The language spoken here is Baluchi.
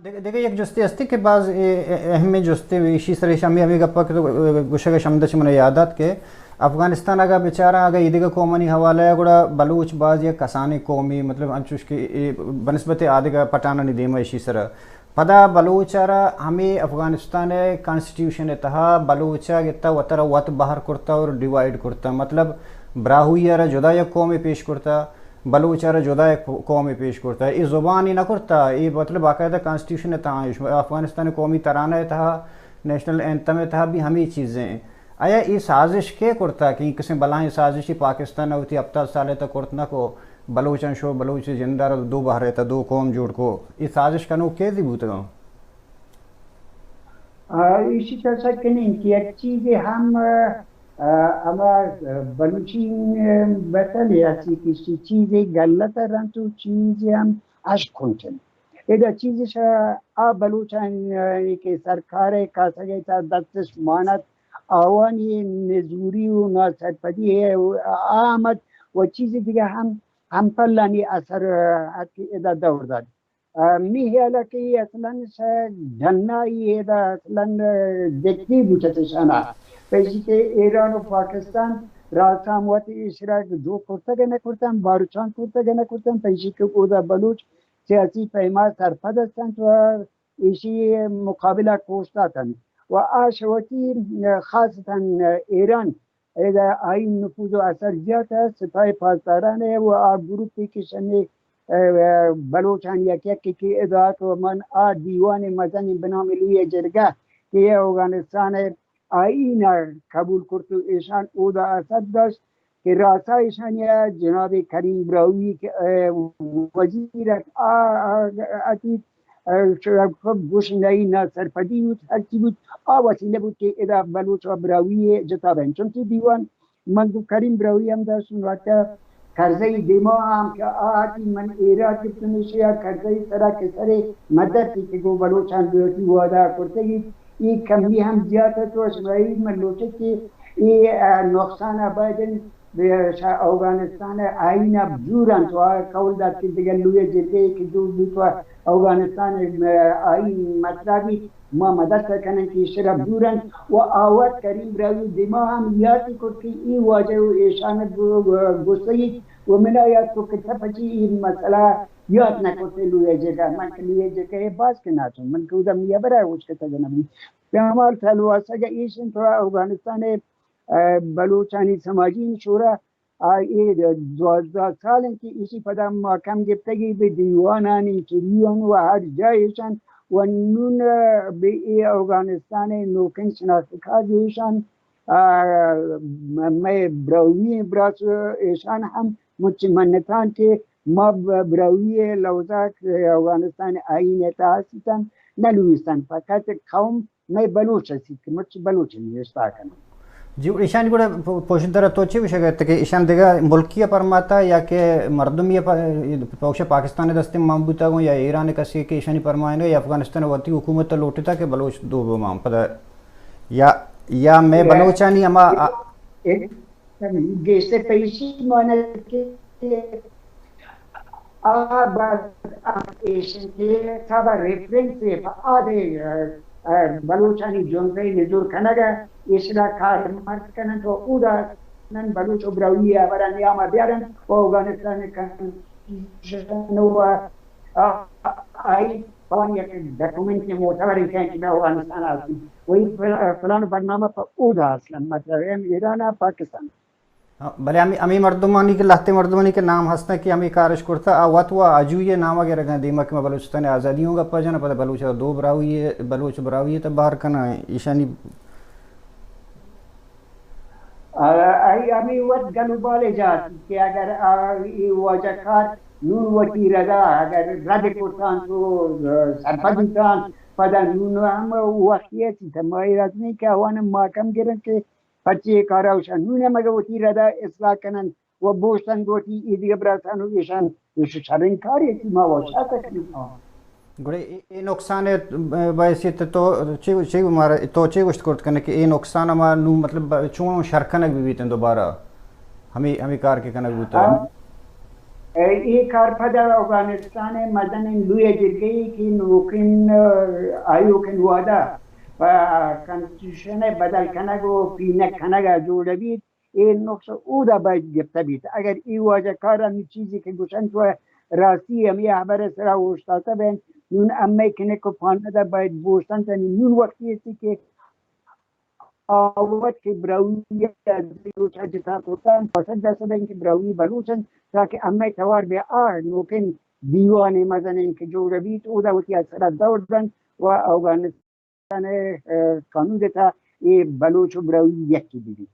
دگہ، دگہ یک جستے ہستی کہ باز اے، اے، اہمیں جستے، ایشی سر ایش ہمیں، ہمیں گپا کہ تو، اے، گوشگ شمدہ چہ من یاد آت کہ افغانستان اگا بچاراں، اگا ایدگہ قومانی حوالہ ہے، گڑا بلوچ باز یک کسانیں قومی، مطلب انچوش کہ اے بنسبت آدگہ پٹانانی دیما ایشی سر۔ پدا بلوچ را ہمیں افغانستان کانسٹیٹیوشن تہا بلوچا گتا وترا وت بہر کرتا اور ڈیوائیڈ کرتا، مطلب براہوئی را جدا یک قومے پیش کرتا، بلوچ ء را جدا یک قومے پیش کرتہ، اے زبانی نہ کرتہ، اے مطلب باقاعدہ کانسٹیٹیوشن ء تہا ایں، شما افغانستان قومی ترانہ ء تہا، نیشنل اینتھم ء تہا بھی ہمے چیزیں۔ آیا اے سازش کے کرتہ کہ اے کسیں بلاہیں سازشی پاکستان ء وتی ہپتاد سال ء تہ کرت نہ کو، بلوچاں شو، بلوچ جندار دو بہر ء تہ دو قوم جوڑ کو، اے سازش کنوک کے دی بوتگاں؟ آ، ایشی تہ سک کنیں کہ یک چیزے ہم، آ، ہما بلوچی، آ، بتل یا سی کسی چیزے غلط رنت و چیزے ہم اش کنٹن۔ ادا چیزش آ بلوچان، آ، کہ سرکار کاسگے تا دستش مانت، آوانی نزوری و ناسرپدی ہے و آمد و چیز دیگه ہم، ہم پلانی اثر، آ، ادا دور داد۔ آ، می خیال ء کہ اے اصلاً شہ ڈنا ای ادا اصلاً جدی بوتت اشانا۔ پیشی کہ ایران و پاکستان راساں وت اشرا جو کرتگ نہ کرتن، باروچان کرتگ نہ کرتن، پیشی کہ اودا بلوچ سیاسی پیما سرپد ہستنت و ایشی مقابلہ کوشتاتن و آ شہ وتی خاصتاً ایران ادا آئی نفوذ و اثر زیات است، سپاہ پاسداران و آ گروپی کہ شمی، اه، بلوچان یک یکی کہ ادا ات و من آ دیوان مزن بنام لوی جرگہ کہ اوگانستان آئین قبول کرت و ایشان اودا اثر داشت کہ راسا ایشانی جناب کریم براہوئی کہ، اه، وزیر ات، آ، آ، اتیت اه، ش-، گوش نئی ناسرپدی بوت، ہرچی بوت، آ وسیلہ بوت کہ ادا بلوچ و براہوئی جتا بین۔ چونکہ دیوان من گوں کریم براہوئی ہم داشت، وقت کرزئی دیما ہم کہ آ آتی من ایراد گپتن ایشی آ کرزئی سرا کہ سرے مدد تھی کہ گوں بلوچان بیوتی وعدہ کرتگی، ای کمی ہم زیادہ تو اسماعیل من لوٹے کہ ای، اه، نقصان آ بایدن بہ شہ اوگانستان ء آئین ء بزور انت و آ قول دات کہ دگہ لوی جرگہ ای کہ جوڑ بوت و اوگانستان ء آئین مطلب بیت، ما مدد کنن کہ ایشرا بزور انت و آ وت کریم براہوئی دیما ہم یاتی کرت کہ ای واجہ و ایشان ء گو-، گوستگیت و منا یات کو کہ تہ پچی ای مسئلہ یات نہ کرتے لوی جرگہ، من کہ لوی جرگہ ء باز کہ ناتوں، من کہ اودا می ہبرا اوشکتگ نہ بوت۔ کمال تلواسگ ایش انت و اوگانستان ء اه، بلوچانی سماجی شورا، آ، اے دوازدہ سال انت کہ ایشی پدا ماکم گپتگی بہ دیوانانی انٹرویو ان و ہر جا ایشان و نون، اه، بہ اے اوگانستان نوکن شناخت کارڈ ایشان، آ، م-، مئے براہوئی براس ایشان ہم مچ منتان کہ ما ب-، براہوئی لوزاک اوگانستان آئین تہا سیتن نلویستن، فقط قوم مئے بلوچ است کہ مرچی بلوچ نوشتہ کنن۔ جی، ایشانی گڑا پ-، پوشدر تو چی گوشگ ات کہ ایشان دگہ ملکی پرماتا یا کہ مردمی پ-، پوش پاکستان دست مان بوتا گوں یا ایران کسی کہ ایشانی پرمائنگ یا افغانستان وتی حکومت لوٹتا کہ بلوچ دو بمان پدا یا، یا مئے بلوچانی ہما آ-، گیشتر پیشی مانا کہ آ بس ایشن کہ سبا ریفرنس پہ آدے، اه، اه، بلوچانی جنزے نزور کنگ ء ایشرا کار مرد کنن تو اودا نن بلوچ و براہوئی ء ہبرا نیام ء بیارن و اوگانستان کنسٹیٹیوشن و، اه، آئی پان یک ڈاکومنٹ معتبر کہیں کہ میں اوگانستان آتی وہی فلان برنامہ پہ اودا اصلا مطلب ہے ایران ء پاکستان۔ ہاں، بلے ہمے، ہمے مردمانی کہ لہتے مردمانی کہ نام ہستن کہ ہمے کارش کرتا، آ وت و آجوئی نام گرگاں دیما کہ ما بلوچستان آزادی ہوں گپا جناں، پدا بلوچ دو براہوئی، بلوچ براہوئی تہ بہر کناں، ایشانی آ، آئی ہمے وت گل و بال جات کہ اگر آ، اے واجہ کار نون وتی ردا اگر رد کرتان تو، آ، سرپد بوتان، پدا نون ہم وقتی است، ما ایراد نہیں کہ آوان ماکم گرن کہ پرچے اے کارا اوشان نون ہم اگہ وتی ردا اصلاح کنن و بوشتن گوں وتی ایدگہ براتان و ایشان ایش شریں کارے کہ ما وشاتا کنیں۔ گڑا اے، اے نقصان ء بحیثیت تو چے، چے مارا، تو چے گوشت کرت کنے کہ اے نقصان ما نوں مطلب چون شر کنگ بہ بیتن دوبارہ ہمے، ہمے کار کہ کنگ بوتا؟ آ، اے کار پدا اوگانستان ءِ مزنیں لوئیں جرگہ ای کہ نوکیں، ءَ، آیوکیں وہد ءَ پہ کانسٹیٹیوشن ءِ بدل کنگ و پینگ کنگ ءَ جوڑ بیت، اے نقص اودا باید گپتہ بیت۔ اگر اے واجہ کار ہمے چیزی کہ گوشنت و راستی ہمے ہبر ءِ سرا اوشتاتہ بنت، نون ہمے کنک و پاناد ءَ باید بوشتنت، یعنی نون وقتی استی کہ آ وت کہ براہوئی ءَ روچ ءَ جتا کرتن، پسند دست دیں کہ براہوئی بلوچ انت، تاکہ ہمے توار بہ آ نوکیں دیوانے مزنیں کہ جوڑ بیت، اودا وتی اثرات دور دنت و اوگانستان ءِ، ءَ، قانون ءِ تہا اے بلوچ و براہوئی یکی بہ بیت۔